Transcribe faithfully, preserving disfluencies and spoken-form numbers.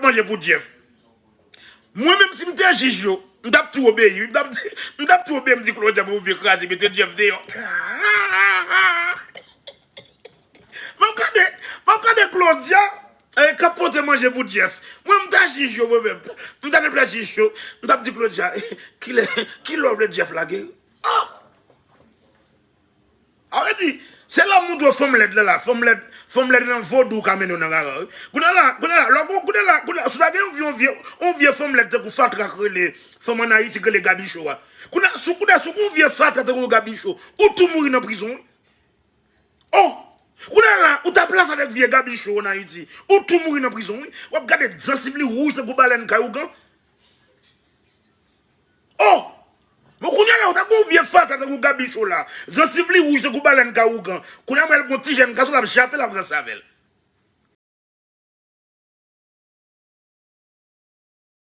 manje pou Jeff. Mwen menm si m te jij yo, m t ap tou obeyi, wi, m t ap, m t ap tou obeyi, m di Claudia pou vye kraze, mete Jeff deyò. M ap gade, m ap gade Claudia, eh, k ap pote manje pou Jeff. Mwen, m ta jij yo, mwen menm. M ta deplè jij yo. M t ap di Claudia, kilè, kilè w vle Jeff lage? Ah! A vle di, se lè w montre w fanm lèd la, la, fanm lèd, fanm lèd nan vodou ka mennen w nan rara, wi. Kounye a la, kounye a la, lè w, kounye a la, kounye a, si w ta gen yon vye, yon vye, yon vye fanm lèd tankou fatra k rele, fanm ann Ayiti k rele Gabicho a. Kounye a, si w, kounye a, si w gen yon vye fatra tankou Gabicho, ou tou mouri nan prizon, wi. Oh! Kounye a la, ou ta plase avèk vye Gabicho ann Ayiti, ou tou mouri nan prizon, wi. W ap gade zansiv li wouj tankou balèn kay ougan. Oh! Bon, kounye a la, ou ta gon vye fatra tankou Gabicho la. Zansiv li wouj tankou balèn kay ougan. Kounye a, mwen, l gon ti jèn gason, l ap jape, l ap ranse avè l.